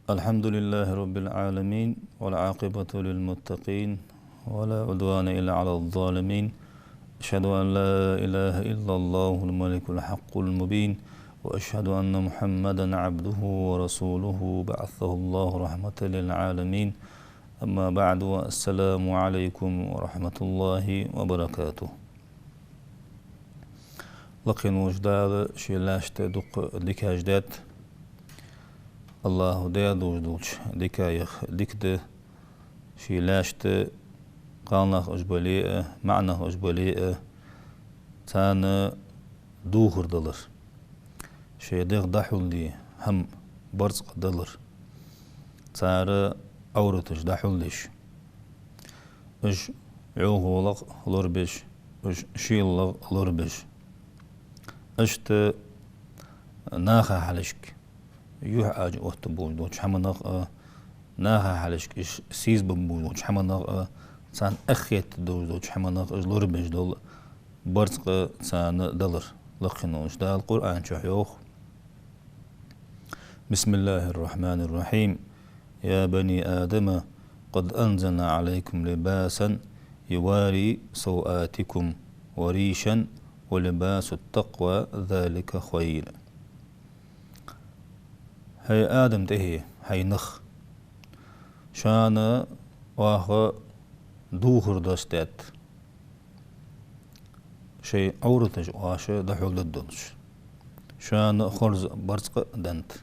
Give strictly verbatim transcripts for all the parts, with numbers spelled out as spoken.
الحمد لله رب العالمين، والعاقبة للمتقين، ولا عدوان إلا على الظالمين. أشهد أن لا إله إلا الله الملك الحق المبين، وأشهد أن محمدا عبده ورسوله، بعثه الله رحمة للعالمين. أما بعد، السلام عليكم ورحمة الله وبركاته. Лакхе волча Дала ший лаьшта дукха дикаш даьд. АллахӀа даь долаш долча дикаех дика да ший лаьшта, кхалнах уж бале а, маӀанах уж бале а, царна духар далар, шоай дегӀ дӀахьулде хӀама, барзкъа далар, цар Ӏовраташ дӀахьулдеш, уж йӀовхалах лорабеш, уж шийлах лорабеш. Иштта наха хьалхашка юхь Ӏоотта болаш долча хӀаманах а, наха хьалхашка уж сийсаза ба болаш долча хӀаманах а, царна эхь хетта долаш долча хӀаманах а уж лорабеш дола барзкъа царна далар. Лакхе волча Дала Къуръан чу йоах: بسم الله الرحمن الرحيم. يا بني آدم، قد أنزلنا عليكم لباسا يواري سوآتكم وريشا ولباس التقوى ذلك خير. ХӀай Адам тӀехье, хӀай нах, шоана оаха духар доссадаьд, шоай Ӏовраташ оаш дӀахьулдергдолаш. Шоана хорза барзкъа а деннад.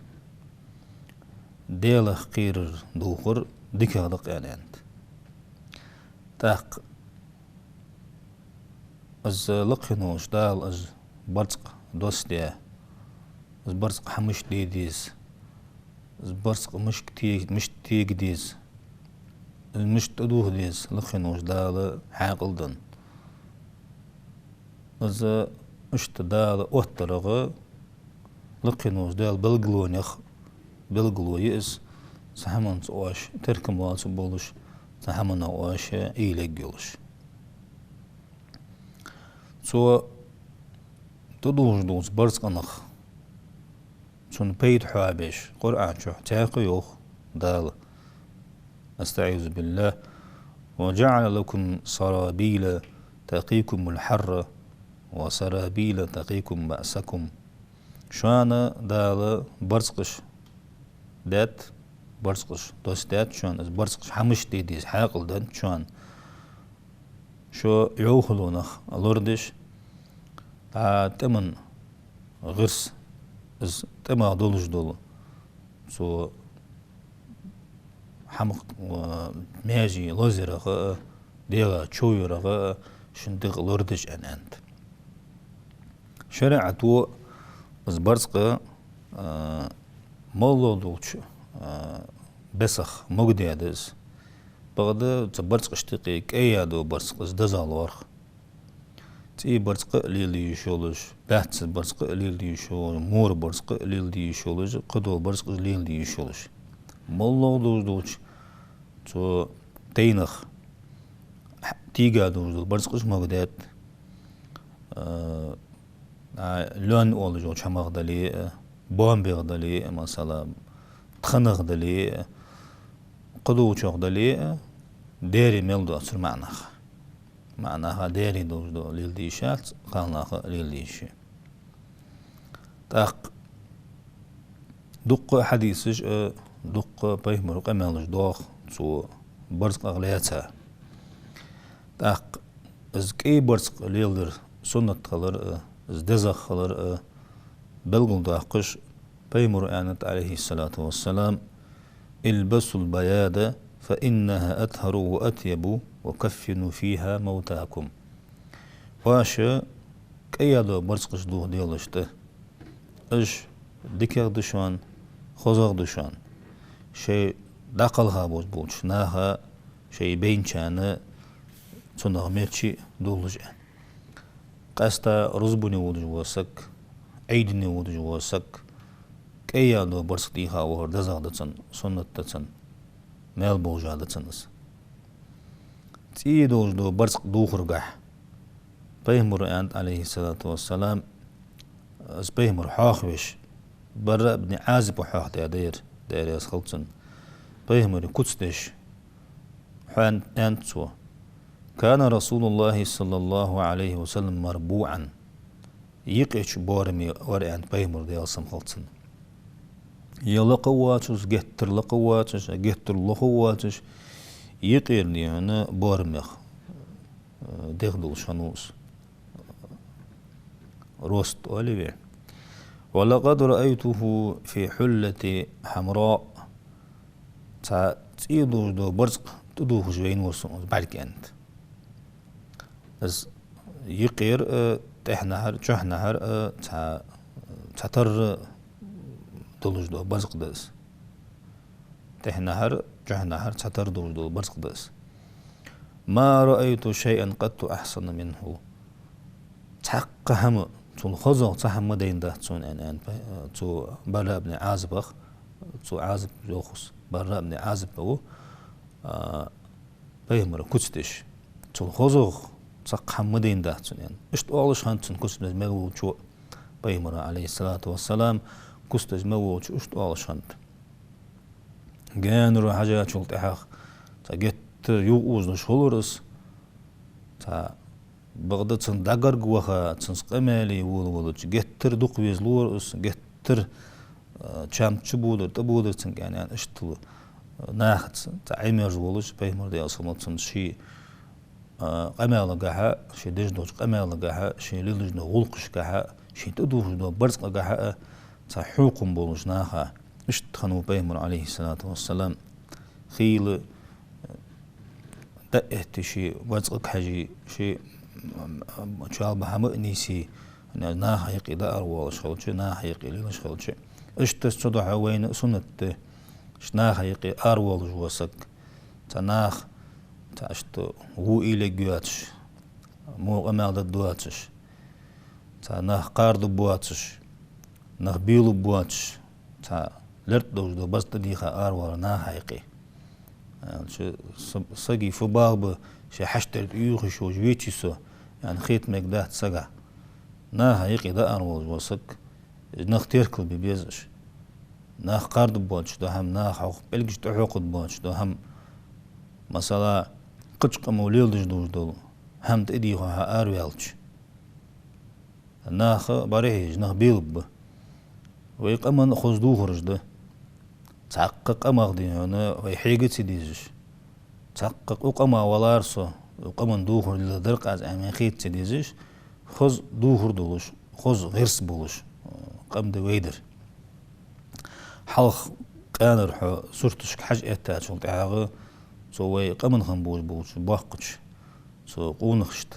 Даьлах кхерар духар дикагӀа да-кх, аьннад. ТӀаккха из Лакхе волча Дала из барзкъа доссадаь, из барзкъа хӀана мишта де деза, из барзкъа мишта те-, мишта тега деза, из мишта тӀадуха деза Лакхе волча Дала хьаькъал денна. Из иштта Дала оттарагӀа Лакхе волча Дала белгалонех белгало я из, цу хӀаманца оаш теркам лоацаргболаш, цу хӀаманах оаш уйла ергйолаш. Цо тӀадувхаш долча барзкъанах цун пайда хьоабеш, Къуръан чу цхьаькха йоах Дала: أستعيذ بالله. وجعل لكم سرابيل تقيكم الحر وسرابيل تقيكم بأسكم. Шоана Дала барзкъаш даьд, барзкъаш доссадаьд шоана, из барзкъаш хӀана мишта де деза хьаькъал деннад шоана. Шо йӀовхалонах лорадеш, дӀа тӀема гӀирс, из тӀемах долаш дола цу хӀамах, а, маьже лозаярах а, дегӀа човъярах а шун дегӀ лорадеш, аьннад. ШариӀато из барзкъа, а, моллагӀа долча, а, бесах могадаьд из. Бакъда цу барзкъашта юкъе кӀай яь дола барзкъа из дезагӀа лоархӀ. ЦӀий барзкъа а леладе йиш йолаш, баьццара барзкъа а леладе йиш йолаш, мора барзкъа а леладе йиш йолаш, кхыдола барзкъаш леладе йиш йолаш. МоллагӀа долаш долча цу тайнах тийга долаш дола барзкъаш могадаьд. А, а, лоьн оалаш йолча хӀамах дале а, бомбех дале а, масала, тханах дале а, кхыдолчох дале а, дери мел доацар маӀанаха. МаӀанаха дери долаш дола леладе йиш яц, кхалнаха леладе йиш я. ТӀаккха дуккха хьадисаш а, дуккха пайхамара къамаьлаш доагӀа цу барзкъах лаьца. ТӀаккха из кӀай барзкъа леладар суннат хилар а, из дезагӀа хилар а белгалдоаккхаш, пайхамара аьннад, عليه الصلاة والسلام: البسوا البياض فإنها أطهر وأطيب وكفنوا فيها موتاكم. Оаш кӀай яь дола барзкъаш духьалдолаш тӀа. Уж дикагӀа да шоана, хозагӀа да шоана. Шоай дӀакхалха болаш болча наха, шоай байначарна цунах мелча дуллаш, аьнна. Къаьстта рузбане водаш вола саг, Ӏийдане водаш вола саг, кӀай яь дола барзкъа дийха вахар дезагӀа да цунна, суннат да цунна, маьл болаш да цунна из. ЦӀий долаш дола барзкъа духаргахьа пайхамара аьннад, عليه الصلاة والسلام, из пайхамар хьоахавеш, Бараъ ибн Ӏазиба хьоахадаьд ер, Даьла раьза хилва цунна. Пайхамара куц деш, хьоан-, аьннад цо: «كان رسول الله صلى الله عليه وسلم مربوعا». Юкъерча боараме вар, аьннад, Пайхамар, Даьла салам хилда цунна. Е лакха воацаш, геттара лакха воацаш, геттара лоха воацаш, юкъера, дий хьона, боарамех, э, дегӀ долаш хиннав из. Рост оал вай. «ولقد رأيته في حلة حمراء». Цхьа цӀий долаш дола барзкъа тӀадувхаш вайнавар со из бӀарга, аьннад. Из юкъера а, тӀехьнахьара, чухьнахьара а цхьа, цхьатарра долаш дола барзкъа да из. ТӀехьнахьара, чухьнахьара цхьатарра долаш дола барзкъа да из. «ما رأيت شيئا قط أحسن منه». Цхьаккха хӀама, цул хозагӀа цхьа хӀама ма дайнадац сона, аьнна, аьннад пай-, цу Бараъ ибн Ӏазибах, цу Ӏазиб йоах из, Бараъ ибн Ӏазиб ва, а, Пайхамара куц деш. Цул хозагӀа цхьаккха хӀама ма дайнадац сона, аьнна. Иштта оалаш хиннад цунна куц деш мел волчо, Пайхамара, عليه الصلاة والسلام, куц деш мел волчо иштта оалаш хиннад. Гаьнара хьежачул тӀехьагӀа цхьа геттара юхаозалуш хулар из. Цхьа бакъда цунна дӀагарга ваха, цунца къамаьле волавелча, геттара дукха везалора из, геттара, а, чам чубодар, тӀабодар цунга, аьнна, иштта, а, нахаца цхьа Ӏимерза волаш, Пайхамар, Даьла салам хилда цунна, ший а, къамаьлагахьа, ший деш долча къамаьлагахьа, ший леладеш долча гӀулакхашкахьа, ший тӀадувхаш долча барзкъагахьа а цхьа хьокхам болаш наха. Иштта хиннав Пайхамар, عليه الصلاة والسلام. Хийла, э, дӀаэтте ший барзкъага хьежа, ший, м, м, чоалба хӀама а нийса, наха юкъе дӀааравоалаш хилча, наха юкъе лелаш хилча. Иштта цудухьа вайна суннат да, иштта наха юкъе аравоалаш вола саг. Цхьа нах, цхьа иштта во уйла ергйоацаш, во къамаьл дергдоацаш, цхьа нах кхардергбоацаш, нах беларгбоацаш, цхьа лерт долаш дола барзкъа тӀадийха аравалар наха юкъе. Аьлча, са-, сага фу бала ба, ший хьаштара тӀаювхаш йолаш веце со, аьнна хета мегаргдац сага. Наха юкъе дӀааравоалаш вола саг, нах теркалбе безаш. Нах кхардергбоацаш дола хӀама, наха хьох пӀелгаш тӀахьокхаргбоацаш дола хӀама, масала, кхыча къамо леладеш долаш дола хӀама тӀадийха хьо араваьлча, наха бӀарахьежа, нах беларгба. Вай къаман хоза дувхараш да. Цхьаккха къамах, дий хьона, вай хьега ца дезаш. Цхьаккха укх къамах валар со, укх къаман дувхар леладар-кх аз, аьнна хета ца дезаш, хоза дувхар долаш, хоза гӀирс болаш, э, къам да вай дар. Хьалха къаьнара хьо сурташка хьажа эттачул тӀехьагӀа, цу вай къаман хинна болаш болча боккхача цу къонахашта,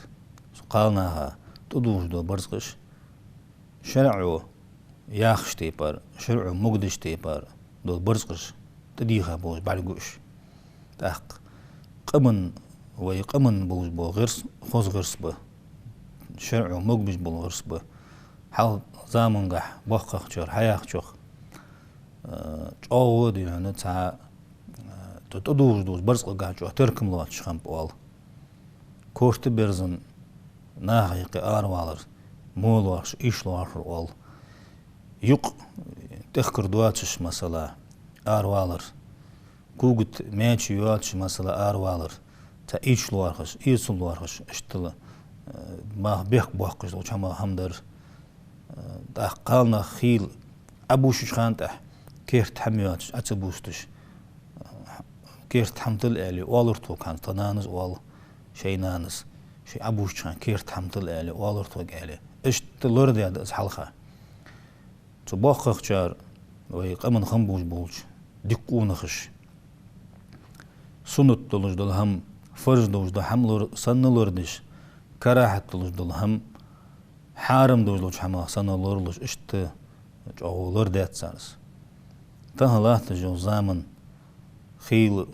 цу кхалнаха тӀадувхаш дола барзкъаш, шарӀо яхача тайпара, шарӀо могадеча тайпара дола барзкъаш тӀадийха болаш бӀаргагуш. ТӀаккха къаман, вай къаман болаш бола гӀирс хоза гӀирс ба, шарӀо могабеш бола гӀирс ба. Хьалха замангахь боккхагӀчар хьаяхачох, э, чӀоагӀа, дий хьона, цхьа, э, тӀа-, тӀадувхаш долча барзкъагахь чӀоагӀа теркам лоацаш хиннаб оал. Корта берзан наха юкъе аравалар, мо лоархӀаш, ийша лоархӀар оал. Юкъ тӀехкар доацаш, масала, аравалар. Когат маьча йоацаш, масала, аравалар. Цхьа ийша лоархӀаш, эцал лоархӀаш, иштта, э, ма бехк боаккхаш долча хӀамах хӀама дар. Э, тӀаккха кхалнах хийла Ӏобувсача хана тӀехьа керта хӀама йоацаш, Ӏо ца бувсташ, э, керта хӀама тилла аьле, оалар тхога хӀанз тха нанас оал, шоай нанас, шоай Ӏобувсача хана керта хӀама тилла аьле, оалар тхога аьле. Иштта лорадаьд из хьалха. Цу боккхагӀчар, вай къаман хинна болаш болча дика къонахаша, суннат долаш дола хӀама фарз долаш дола хӀама лор-, санна лорадеш, карахьат долаш дола хӀама хьарам долаш долча хӀамах санна лоралуш, иштта чӀоагӀа лорадаьд цар из. Тахан латташ йола заман хийла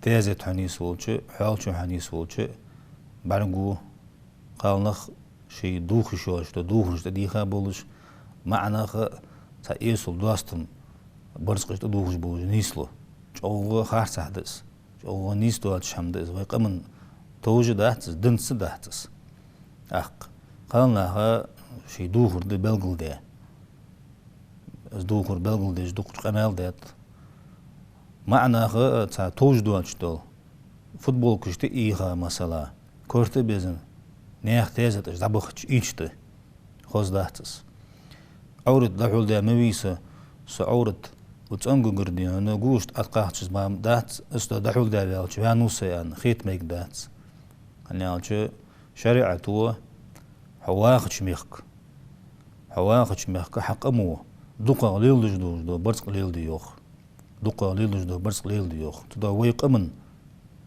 тезет хьанийсволча, хьоалча хьанийсволча, бӀаргагу кхалнах шоай дувхаш йолаш дола дувхараш тӀадийха болаш, маӀа нах а цхьа эсала достам барзкъаш тӀадувхаш болаш нийслу. ЧӀоагӀа харцахьа да из. ЧӀоагӀа нийса доацаш хӀама да из. Вай къаман товш дац из, динца дац из. ТӀаккха кхалнаха шоай дувхар да белгалдаь. из дувхар белгалдеш дукхача къамаьл даьд. МаӀа наха цхьа товш доацаш дола футболкаш тӀаийха, масала, корта а безаш, наьха тезеташ дӀабахача, ийча да. Хоза дац из. Ӏоврат дӀахьулдаь ма вий со, со Ӏоврат ва цӀенгагара дийна, гуш тӀакхахчаш ма дац, из со дӀахьулдаь ваьлча ваьннав со аьнна хета мегаргдац. ХӀана аьлча шариӀато хьо вахача мехка, хьо вахача мехка хьа къамо дукхагӀа леладеш долаш дола барзкъа леладе йоах. ДукхагӀа леладеш дола барзкъа леладе йоах. Цудухьа вай къаман,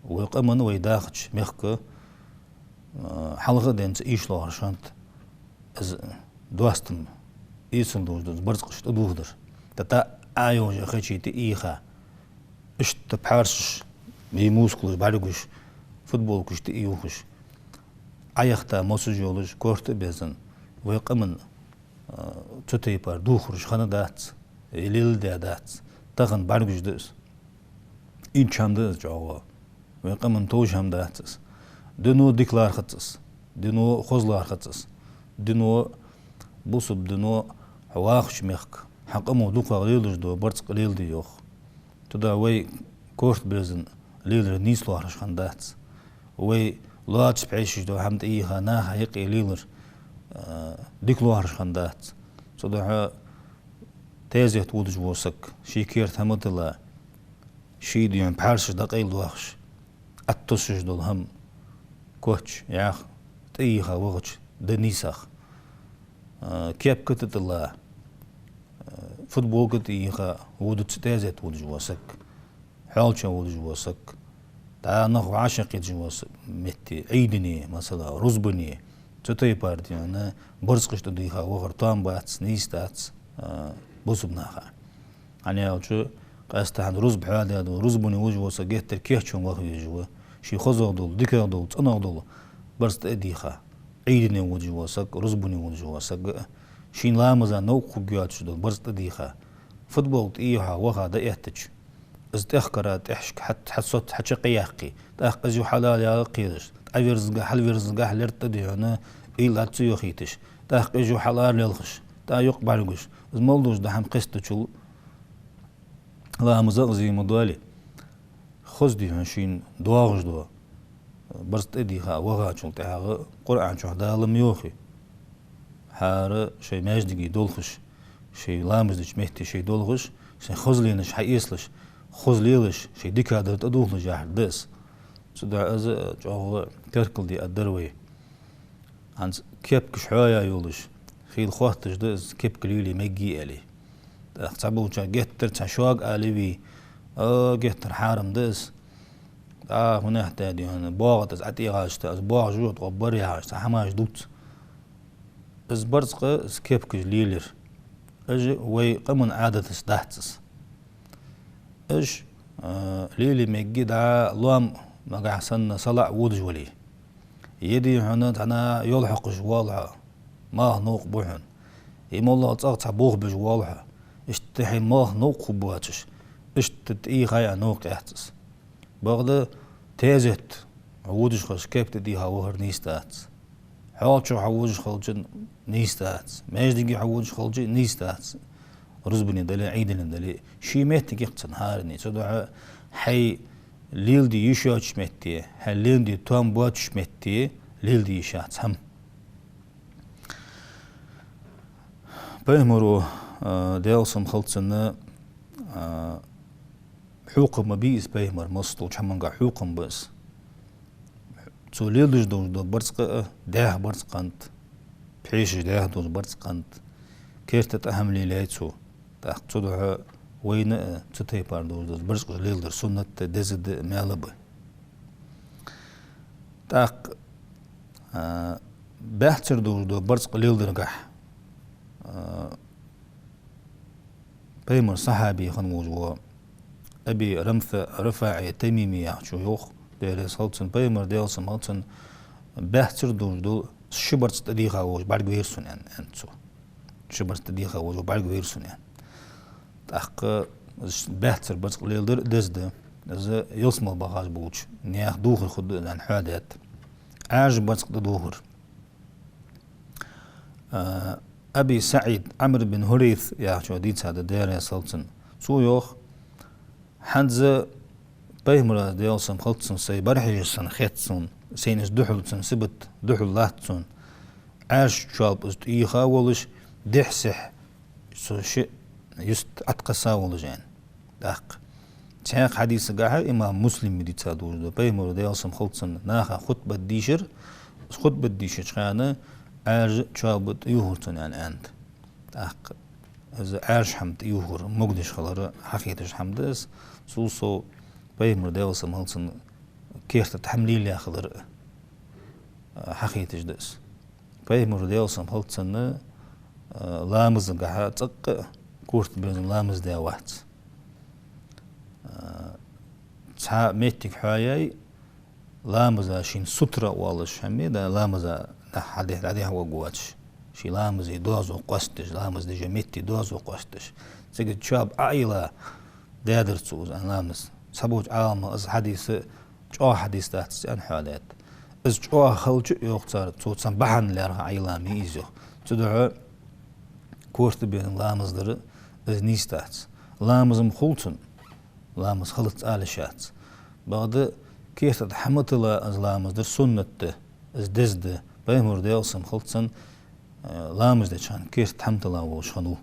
вай къаман, вай дахача мехка, а, хьалха а денз ийша лоархӀаш хиннад из достам, эсала долаш дола барзкъаш тӀадувхадар. ТӀаккха Ӏа йолча хечий тӀаийха, иштта пхьарсаш, мускулаш бӀаргагуш, футболкаш тӀаийхаш, Ӏа яхийта моцаш йолаш, корта а безаш, вай къаман, а, цу тайпара дувхараш хинна дац, леладаь дац, тахан бӀаргагуш да из. Ийча хӀама да из чӀоагӀа. Вай къаман товш хӀама дац из. Дино дика лоархӀац из. Дино хоза лоархӀац из. Дино, бусалба дино хьо вахача мехка хьа къамо дукхагӀа леладеш дола барзкъа леладе йоах. Цудухьа вай корта безаш лелар нийса лоархӀаш хиннадац. Вай лоацаш пхьегӀаш дола хӀама тӀаийха наха юкъе лелар, а, дика лоархӀаш хиннадац. Цудухьа тезет водаш вола саг, ший керта хӀама тилла, ший дийна пхьарсаш дӀакъайладоахаш, Ӏаттосаш дола хӀама, коч, яхь тӀаийха вахача да нийсагӀа. А, кепка тӀатилла, а, футболка тӀаийха водаш, тезет водаш вола саг, хьоалчагӀа водаш вола саг, дӀа нах вӀашагӀкхеташ вола с-, метте, Ӏийдане, масала, рузбане, цу тайпара дийна барзкъаш тӀадийха вахар тоам бац, нийса дац, а, бусалба наха. ХӀана аьлча, къаьстта хӀанз рузба хьоадаь да, рузбане водаш вола саг геттара кийчвенна ваха везаш ва. Ший хозагӀа дола, дикагӀа дола, цӀенагӀа дола барзкъа тӀа а дийха, Ӏийдане водаш вола саг, рузбане водаш вола саг а, шийна ламаза новкъа хургйоацаш дола барзкъа тӀа а дийха, футболка тӀаийха ваха дӀаэттача, из тӀехкара тӀехьашка хьа-, хьа соц-, хьачакхъяккхе, тӀаккха из юха хьалаьлла кхераш, тӀаверзагахьа, хьалверзагахьа лерттӀа дийна, уйла ца йохийташ, тӀаккха из юха хьалара лелхаш, тӀаккха юкъе бӀаргагуш, из мел долаш дола хӀама кхестачул ламаз а къа зе ма доале, хоза дийна шийна доагӀаш дола барзкъа тӀадийха вахачул тӀехьагӀа Къуръан чу Дала ма йоахий: хӀара шоай маьждиге долхаш, шоай ламаз деча метте шоай долхаш, шоай хозленаш хьаэцалаш, хоза лелаш, шоай дикадар тӀадувхалаш яхар да из. Цудухьа из чӀоагӀа теркалде а дар вай. ХӀанз кепкаш хьоаяь йолаш, хила хоатташ да из, кепка лелае мегий аьле. ТӀаккха цхьаболчар геттара цхьа шога ала вий, а, геттара хьарам да из. ТӀаккха хӀанехь да дийна, боагӀа тӀа из ӀотӀагӀаш, тӀаккха из боагӀаш ва, тӀаккха бар яхаш, цхьа хӀамаш дувц. Из барзкъа, из кепкаш лелаяр, уж вай къаман Ӏадатаца дац из. Уж, а, лелае мегий дӀа лоам, нагахьа санна салаӀа водаш вале. Е дий хьона цхьанне йол хьокхаш воал хьо, малх новкъа бу хьона. Е моллагӀа цӀагӀа цхьа болх беш воал хьо. Иштта хьай малх новкъа хургбоацаш, иштта тӀаийхай а новкъа яц из. Бакъда тезет хьо водаш хилча кепка тӀадийха вахар нийса дац. ХьоалчагӀа хьо водаш хилча нийса дац. Маьждиге хьо водаш хилча нийса дац. Рузбане дале, Ӏийдане дале, ший моттиг я-кх цун хӀаране. Цудухьа хьай леладе йиш йоацача метте, хьай леладе тоам боацача метте леладе йиш яц хӀама. Пайхамаро, а, Даьла салам хилда цунна, а, хьокхам ба из, пайхамара массадолча хӀамангахьа хьокхам ба из. Цо леладеш долаш дола барзкъа а, даьха барзкъа хиннад, пхьегӀаш даьха долаш барзкъа хиннад, керта тӀа хӀама лелаяьй цо. ТӀаккха цудухьа вайна а цу тайпара долаш дола барзкъаш леладар суннат да, деза да, маьл а ба. ТӀаккха, а, баьццара долаш дола барзкъа леладаргахьа, а, пайхамара сахьаби хинна волаш вола Аби Рамса РифаӀи Тамими яхачо йоах, Даьла раьза хилва цунна, пайхамара, Даьла салам хилда цунна, баьццара долаш дола ши барзкъа тӀадийха волаш бӀаргавайра сона, аьнна, аьннад цо. Ши барзкъа тӀадийха волаш бӀаргавайра сона, аьнна. ТӀаккха из баьццара барзкъа леладар деза да, из ялсмала бахаш болча наьха дувхар хургда аьнна хьоадаьд. Ӏаьржа барзкъа тӀадувхар. А, Аби СаӀид Ӏамр бин ХӀурайс яхачо дийцад, Даьла раьза хилва цунна. Цо йоах: хӀанз Пайхамара, Даьла салам хилда цунна, сай бӀарахьежаш санна хет сона, сайна из духьал, цун сибат духьал латт сона. Ӏаьржа чоалба из тӀаювха волаш, дехьа-сехьа цо шиъ юста Ӏаткъоса волаш, аьнна. ТӀаккха цхьаькха хьадисагахьа, имам Муслима дийцад укхаза, Пайхамара, Даьла салам хилда цунна, наха хутбат дийшар, из хутбат дийшача хана Ӏаьржа чоалба тӀаювхар цунна, аьнна, аьннад. ТӀаккха из Ӏаьржа хӀама тӀаювхар могадеш хилар хьахеташ хӀама да из. Цул сов Пайхамара, Даьла салам хилда цунна, керта тӀа хӀама лелаяь хилар хьахеташ да из. Пайхамара, Даьла салам хилда цунна, ламазагахьа цӀаккха а корта берзан ламаз даь вац. Цхьа моттиг хьоаяьй, ламаза шийна сутара оалаш хӀама я, да, ламаза нах хьадехьа, дӀадехьа варгвоацаш, ший ламаза доазув къоастадеш, ламаз деш йола метта доазув къоастадеш. Цига чоалба Ӏоайилла даьдар цо из, аьнна, ламаз. Цхьаболча Ӏаламнаха из хьадис чӀоагӀа хьадис дац из, аьнна, хьоадаьд. Из чӀоагӀа хилча а, йоах цар, цо цхьан бахьана лаьрхӀа Ӏоайилла ма йий из, йоах. Цудухьа корта берзан ламаз дар из нийса дац. Ламаз-м хул цун, ламаз хилац ала йиш яц. Бакъда керта тӀа хӀама тилла из ламаз дар суннат да, из деза да. Пайхамара, Даьла салам хилда цунна, ламаз деча хана керта тӀа хӀама тилла волаш хиннав.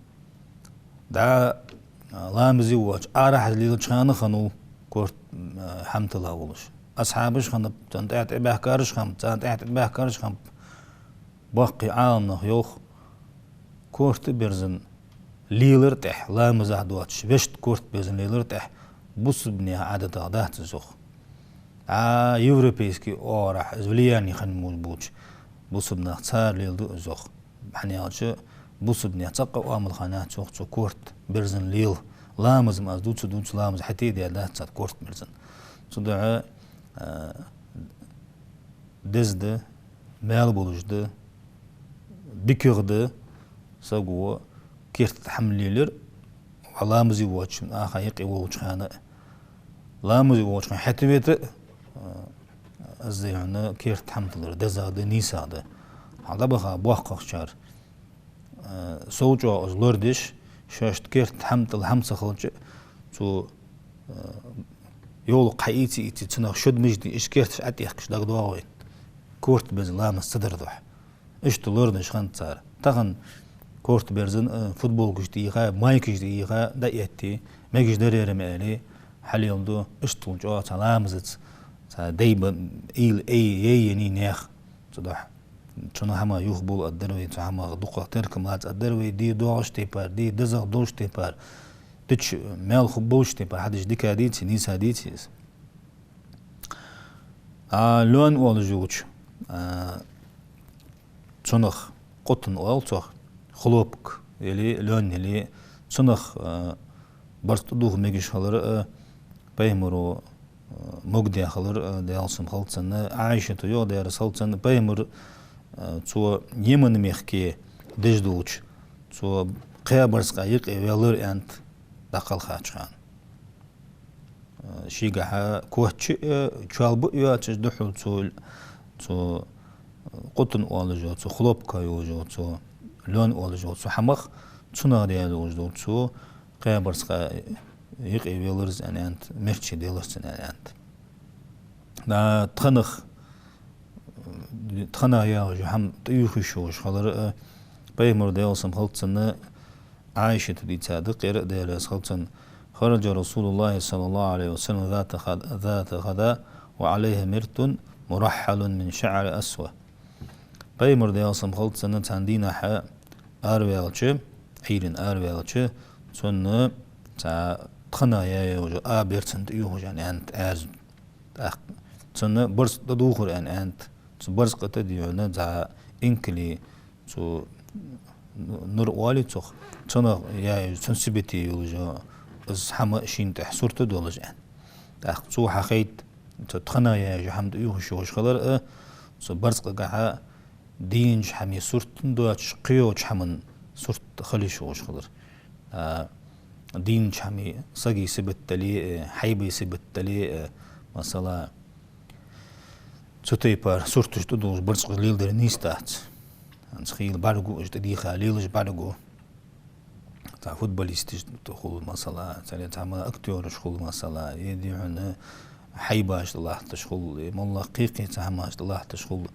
ДӀа ламазе воацаш арахьа из лелача хана хиннав корта тӀа хӀама тилла волаш. Асхьабаш хиннаб, царна тӀехьа тӀабаьхкараш хиннаб, царна тӀехьа тӀабаьхкараш хиннаб. Боккхий Ӏаламнаха йоах: корта берзан лелар тӀехьа, ламаза доацаш вешта корта берзан лелар тӀехьа бусалба наьха Ӏадатах дац из, йоах. А европейски оагӀорахьа из влияние хинна муж болча бусалба наха, цар леладу из, йоах. ХӀана аьлча бусалба наьха цӀаккха а оамал хиннаяц, йоах, цу корта берзан лела. Ламаз-м аз дувца, дувца, ламаз хьатӀадаь дац цар корта берзан. Цудухьа деза да, маьл болаш да, дикагӀа да саго керта тӀа хӀама лелаяр, ва ламазе воацача наха юкъе волча хана а. Ламазе воацача хана хьатӀавета а, из да хьона керта тӀа хӀама тиллар дезагӀа да, нийсагӀа да. Хьал дӀабаха боккхагӀчар сов чӀоагӀа из лорадеш, шоашта керта тӀа хӀама тилла хӀама ца хилча, цу йовлакх хьаийца, ийца, цунах шуд мижди, иштта керташ Ӏотехкаш дагадоагӀа вайна. Корта берзан ламаз ца дар духьа. Иштта лорадеш хиннад цар. Тахан корта берзан футболкаш тӀайийха, майкаш тӀайийха, дӀаэтте, мегаш дар ер-м аьле, хьалелду, иштта чӀоагӀа цхьа ламазаца, цхьа дайба, ийла, эй, ей еннай наьха цудухьа. Цунах хӀама юхабовла аргдар вай, цу хӀамах дукхагӀа теркам лаца аргдар вай, ди доагӀача тайпара, ди дезагӀа долча тайпара, дича маьл хургболча тайпара хьадеш дика деций, нийса деций из. А лён оалаш йолча, цунах, къутан оал цох, хлопок или лён или, цунах барзкъа тӀадувха мегаш хилар а Пайхамара могадаь хилар а, Даьла салам хилда цунна. Ӏайшата йоах, Даьла раьза хилва цунна, Пайхамар, цо Йемен мехка деш долча, цо кхаь барзкъа юкъе ваьлар, аьннад, дӀакхалхача хана. Шийгахьа коч а, чоалба а йоацаш, духьал цу, цу къутан оалаш йола, цу хлопок йолаш йола, цу лён оалаш йола, цу хӀамах, цунах даь долаш дола, цо кхаь барзкъа юкъе велар из, аьннад, мерчи делар цунна, аьннад. Да, тханах, тханах яхаш йола хӀама тӀаювха йиш йолаш хилар а, Пайхамара, Даьла салам хилда цунна, Ӏайшата дийцад, кхера а, Даьла раьза хилва цунна: خرج رسول الله صلى الله عليه وسلم ذات غد-، ذات غداة وعليه مرط مرحل من شعر أسود. Пайхамар, Даьла салам хилда цунна, цхьан дийнахьа араваьлча, Ӏуйрийна араваьлча, цунна цхьа тханах яь йола а берзан тӀаювхаш, аьннад, аьрза. ТӀаккха цунна барзкъа тӀадувхар, аьннад. Цу барзкъа тӀа дийна цхьа инкали, цу нур оалий цох, цунах яь йола, цун сибате йолаш йола из хӀама шийна тӀа сурт долаш, аьнна. ТӀаккха цо хьахайт, цу тханах яь йола хӀама тӀаювхаш йолаш хилар а, цу барзкъагахьа дийнача хӀаман сурт доацаш, кхыйолча хӀаман сурт хила йиш йолаш хилар. А, дийнача хӀаман, сага сибат дале а, хьайба сибат дале а, масала, цу тайпара сурташ тӀадувхаш барзкъаш леладар нийса дац. ХӀанз хийла бӀаргагу уж, тӀадийха лелаш бӀаргагу. Цхьа футболисташ хул масала, цхьа, цхьа ма актёраш хул масала, е дий хьона хьайбаш тӀа латташ хул, е моллагӀа кхы-кхы цхьа хӀамаш тӀа латташ хул.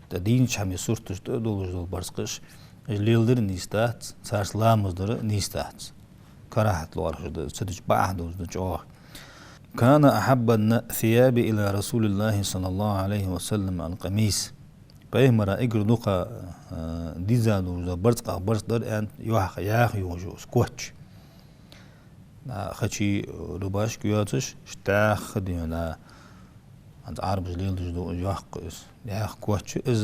ТӀа дийнача хӀаман сурташ тӀа долаш дола барзкъаш, уж леладар нийса дац, царца ламаз дар нийса дац. КарахӀат лоархӀаш да, цу дича бакъахьа долаш да чӀоагӀа. كان أحب الثياب إلى رسول الله صلى الله عليه وسلم القميص. Пайхамара эггара дукха, а, дизза долаш дола барзкъах барзкъа дар аьннад йоах-, яха йолаш йола коч. А, хачи рубашка йоацаш, иштта яха дий хьона, хӀанз Ӏарбаша леладеш дола йоккха из, яха коч, из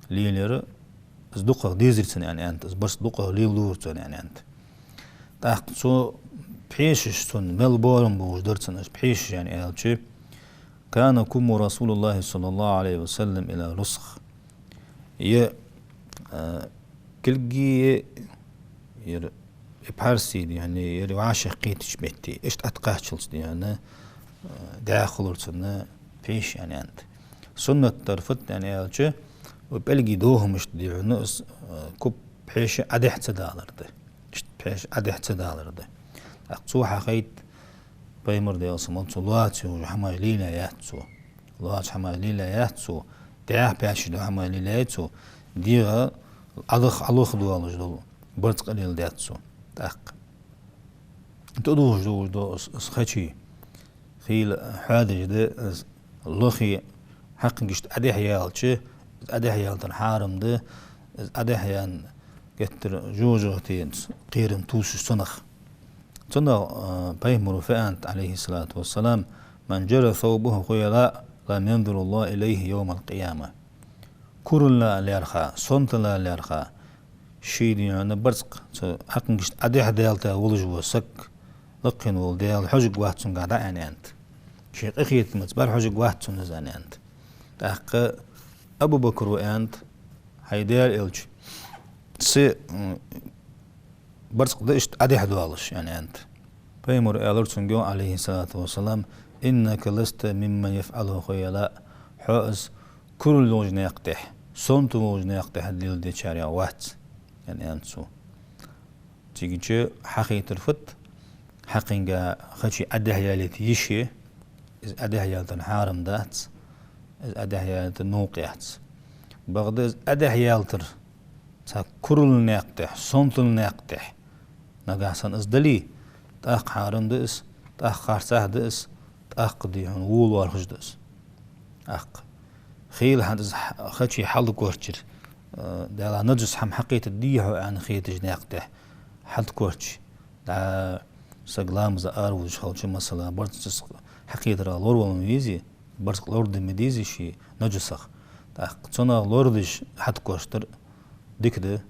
лелаяр, из дукхагӀа дезар цунна аьнна аьннад, из барзкъа дукхагӀа леладора цунна аьнна аьннад. ТӀаккха цу пхьешаш цунна мел боарам болаш дар цунна, уж пхьешаш аьнна аьлча, كان كم رسول الله صلى الله عليه وسلم إلى الرسغ. Е, а, кулги, ер, е пхьарси дий хьона, ер вӀашагӀкхетача метте, иштта тӀакхаччалца дий хьона, а, дӀахулар цунна пхьешаш аьнна аьннад. Суннат дар фуд аьнна аьлча, укх пӀелгий дохамашта дий хьона, из, а, куп пхьеша Ӏодехьа ца далар да. Иштта пхьеша Ӏодехьа ца далар да. ТӀаккха цо хьахайт, Пайхамар, Даьла салам хилда цунна, лоаца йолаш хӀамаш лелаяь яц цо. Лоаца хӀамаш лелаяь яц цо. ДӀаьха пхьешаш дола хӀамаш лелаяьй цо. ДегӀа Ӏодах-, Ӏолоха долаш дола барзкъа леладаьд цо. ТӀаккха тӀадувхаш долаш дола из, из хачи хийла хьоадеш да, из лохе хьакхинга иштта Ӏодехьа яьлча, из Ӏодехьа яьлар хьарам да, из Ӏодехьа яьнна геттара жожагӀатенца кхерам тувсаш цунах. Цунах, а, Пайхамара фу аьннад, عليه الصلاة والسلام: من جر ثوبه خيلاء لم ينظر الله إليه يوم القيامة. Курал лаьрхӀа, сонтал лаьрхӀа, ший дий хьона барзкъа цу хьакхинга иштта Ӏодехьа даьлча волаш вола саг, лакхе вола Даьла хьожаргвац цунга дӀа аьнна аьннад. Ший къахетамца бӀарахьожаргвац цунна из аьнна аьннад. ТӀаккха Абу Бакра аьннад: хӀай Даьла Элча, са, м, барзкъа да иштта Ӏодехьа доалаш аьнна аьннад. Пайхамара аьлар цунга, عليه الصلاة والسلام: إنك لست ممن يفعله خيلاء. Хьо из курал йолча наькъа тӀа, сонтал волча наькъа тӀа леладечарех вац аьнна аьннад цо. Цигача хьахайтар фуд, хьакхинга хачи Ӏодехьа ялийта йиш я, из Ӏодехьа ялийтар хьарам дац, из Ӏодехьа ялийтар новкъа яц. Бакъда из Ӏодехьа ялийтар цхьа курал наькъа тӀа, сонтал наькъа тӀа, нагахьа санна из дале, тӀаккха хьарам да из, тӀаккха харцахьа да из, тӀаккха дий хьона во лоархӀаш да из. ТӀаккха хийла хӀанз из хачи хьалтӀакхоачар, а, Даьла, наджас хӀама хьакхетаргдий хьона аьнна хеташ наькъа тӀа хьалтӀакхоач. ДӀа саг ламаза араволаш хилча, масала, барзкъа хьакхетарах лоравала ма везий, барзкъа лораде ма дезий ший наджасах. ТӀаккха цунах лорадеш хьалтӀакхоачар дика да,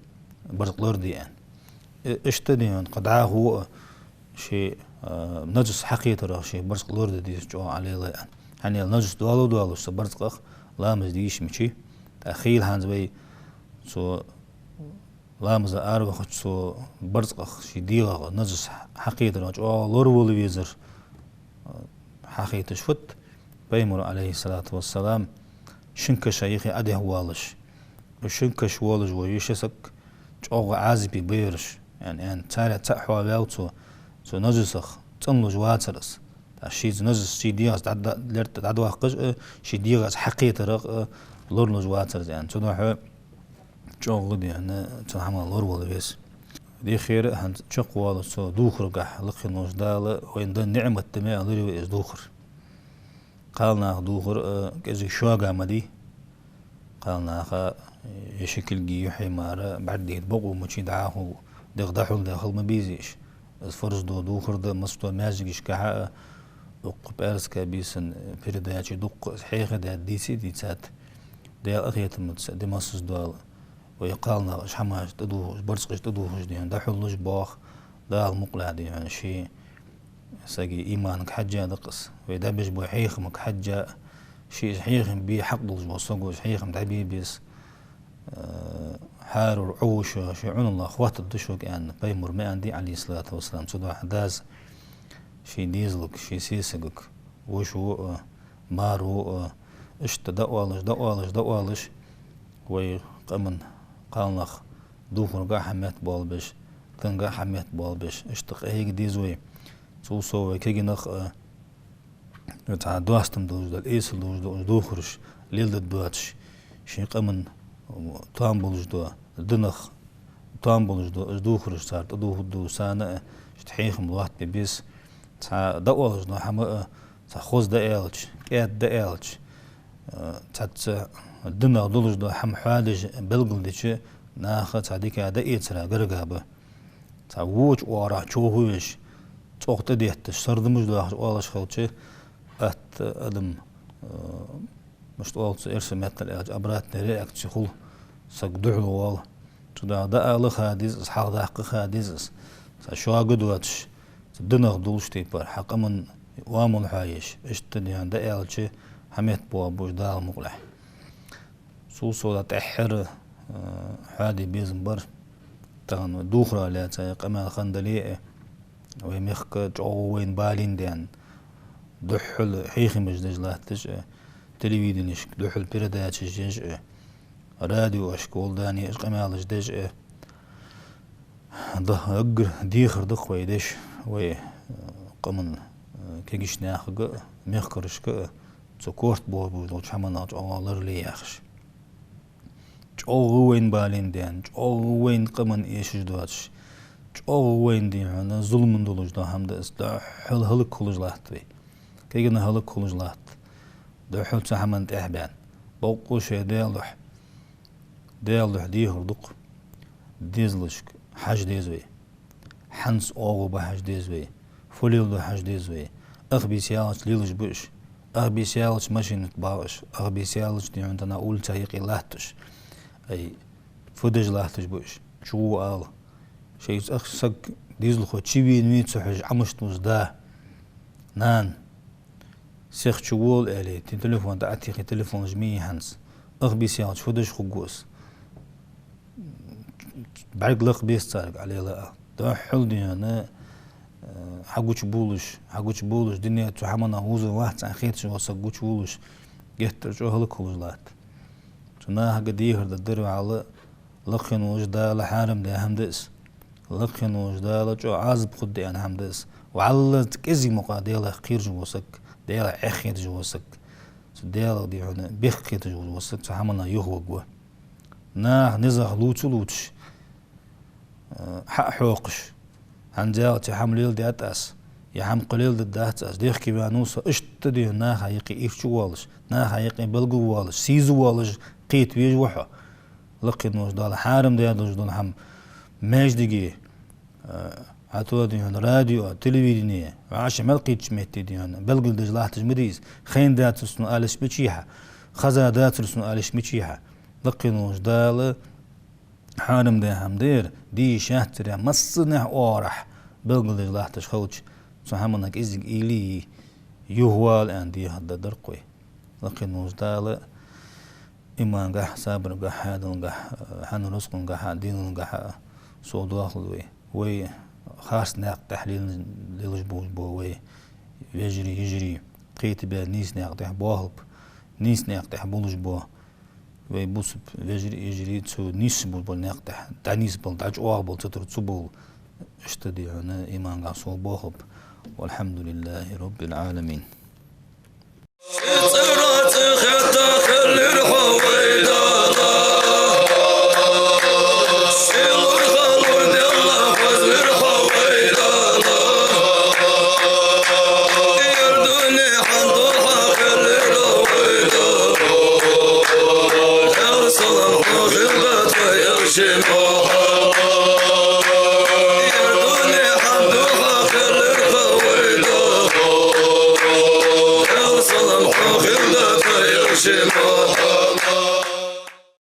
барзкъа лораде аьнна. Э, иштта дий хьона, кхы дӀахо а ший, а, наджас хьакхетарах ший барзкъа лораде деза чӀоагӀа Ӏалелай аьнна. ХӀана аьлча наджас доалаш-доалаш цу барзкъах ламаз де йиш мичай. ТӀаккха хийла хӀанз вай цу ламаза аравахача цо барзкъах ший дегӀах наджас хьакхетарах чӀоагӀа лоравала везар, а, хьахайташ фуд, Пайхамара, عليه الصلاة والسلام, шин каша юхе Ӏодехьа воалаш, шин каша волаш вола йиша саг чӀоагӀа Ӏазапе ба ераш, аьнна, аьнна. Царех цаӀ хьоаваьв цо, цу наджасах цӀенлуш вацар из. ТӀаккха шийца наджас ший дегӀаца дӀа-, дӀа-, лерта дӀадоаккхаш а, ший дегӀаца хьакхетарах а лоралуш вацар из, аьнна. Цудухьа чӀоагӀа дий хьона цу хӀамах лоравала веза. Дехера хӀанз чакхвоалаш цу духаргахьа лакхе волча Дала вайна даь ниӀмат да ма аьлар вай из духар. Кхалнаха духар, а, кӀезига шога ма дий. Кхалнаха, э, ши кулги юхье мара бӀаргадайта бокъо мичай, дӀахо дегӀ дӀахьулдаь хила ма безий уж. Из фарз дола духар да, массадолча маьждигашкахьа а, укх пӀаьраска бийсан, э, передаче дукха из хьехадаь дийца а дийцад. Даьла къахетамца ди массаза дола вай кхалнах уж хӀамаш тӀадувхаш, барзкъаш тӀадувхаш дий хьона дӀахьулаш, боах, Дала мукъалахь дий хьона ший сага иманга хьежжа да-кх из. Вай дӀабеш бола хьехамга хьежжа, ше из хьехам бе хьакъ долаш вола саго из хьехам дӀабе беза. Э, хӀаране Ӏовуш, ший Ӏуналах хоаттаргда шуга аьнна, Пайхамара ма аьннадий, عليه الصلاة والسلام. Цудухьа дас ший дезалга, ший сесагага, вошас а, марас а, иштта дӀаоалаш, дӀаоалаш, дӀаоалаш, вай къаман кхалнах дувхарга хьаметта болабеш, динга хьаметта болабеш, иштта къахьега деза вай. Цул совгӀа вай кагий нах а, цхьа достам долаш дола, эсала долаш дола уж дувхараш леладе доацаш, ший къаман тоам болаш дола, динах тоам болаш дола уж дувхараш цар тӀадувхаргда санна а, иштта хьехам лоаттабе беза. Цхьа дӀаоалаш дола хӀама а, цхьа хоза дӀааьлча, кӀаьда дӀааьлча, э, цхьацца динах долаш дола хӀама хьадеш, белгалдича, наха цхьа дика дӀаэцара гарга ба. Цхьа воча оагӀорахьа човхавеш, цӀогӀа тӀадетташ, сардамаш доахаш оалаш хилча, атта адам, э, мишта оал цу эрсий меттала аьлча, обратная реакция хул, саг духьалвоал. Цудухьа дӀаала ха деза из, хьалхадаккха ха деза из. Цхьа шога доацаш, цу динах долаш тайпара, хьа къаман оамал хьоаеш, иштта дийна дӀааьлча, хьаметта боагӀаргба уж Дала мукъалехь. Цул совгӀа тӀеххьара, э, хьоаде безам бар, тахан вай дувхарах лаьца къамаьл хинна дале а, вай мехка чӀоагӀа вайна балийна да, духхьал хьехамаш деш латташ а, телевиденешка духхьал передачаш еш а, радиошка гӀолла дӀаэцаш къамаьлаш деш а, да, эггара дехар да-кх вай деш, вай, э, къаман, э, кагийча наьхага а, мехкарашка а, цу корта боагӀаргболча хӀаманах чӀоагӀа лорале яхаш. ЧӀоагӀа вайна балийна да, чӀоагӀа вайна къаманна эшаш доацаш, чӀоагӀа вайна дийна зулам долаш дола хӀама да из, духхьал хӀалакхулаш латт вай. Кагий нах хӀалакхулаш латт. Духхьал цу хӀаман тӀехьа баьнна. Боккъала шоай Даьла духьа. Даьла духьа дехар да-кх. Дезалашка хьажа деза вай. ХӀанз оагӀув бахьаш деза вай, фу леладу хьажа деза вай. Ах бийса яллалца лелаш ба уж. Ах бийса яллалца машина тӀа багӀа уж. Ах бийса яллалца дийна тӀана улица юкъе латт уж. Ай, фу деш латташ ба уж? Чу гӀо ала. Шоайца ах саг дезалхо чувена вий ца хьожаш Ӏомашта вуза да, нана. Сиха чувола аьле, те телефон тӀа Ӏотехе, телефонаш ма йий хӀанз. Ах бийса яллалца фу деш хургва из? БӀарг лакха беза царга, Ӏалела а. Духхьал дийна, э, хьагучабувлаш, хьагучабувлаш, дунен цу хӀаманах вуза вац аьнна хеташ вола саг гучавувлаш, геттара чӀоагӀа хӀалакхулаш латт. Цу нахага дехар дар дар ваьлла, лакхе волча Дала хьарам даь хӀама да из. Лакхе волча Дала чӀоагӀа Ӏазап хургда аьнна хӀама да из. ВаллахӀи, кӀезига мукъагӀа Даьлах кхераш вола саг, Даьлах Ӏеххеташ вола саг, цу Даьлах дийна бехк кхеташ вола саг цу хӀаманах юхаваргва. Наха низах лувца а лувцаш, э, хьа а хьокхаш, хӀанз яллалца хӀама леладаьд аз, е хӀама кхы леладергдац аз, дехке ваьннав со, иштта дийна наха юкъе ирча воалаш, наха юкъе белгалвоалаш, сийза воалаш кхета везаш ва хьо. Лакхе волча Дала хьарам даь долаш дола хӀама маьждиге, э, хьатӀа дийна радио, телевидене, вӀаши мел кхетача метте дийна белгалдеш латташ ма дий из. Хайна дацар сона оалаш мичахьа, хеза дацар сона оалаш мичахьа. Лакхе волча Дала хьарам даь хӀама да ер, де йиш яц ер, массанахьа оагӀорахьа белгалдеш латташ хилча, цу хӀаманна кӀезига уйла е, юхавала аьнна дехар дар дар-кх вай. Лакхе волча Дала имангахьа, сабаргахьа, хьаьдалгахьа, хьанна рузкъангахьа, динагахьа совдоахалда вай. Вай харц наькъа тӀа лел-, лелаш болаш бола вай вежарий, йижарий, кхетабаь нийса наькъа тӀа боахалба, нийса наькъа тӀа болаш бола вай бусалба вежарий, йижарий цу нийсача болаш бола наькъа тӀа, дӀанийсбала, дӀачӀоагӀбала, цу тӀара цу бола, иштта дийна имангахьа совбоахалба. والحمد لله رب العالمين.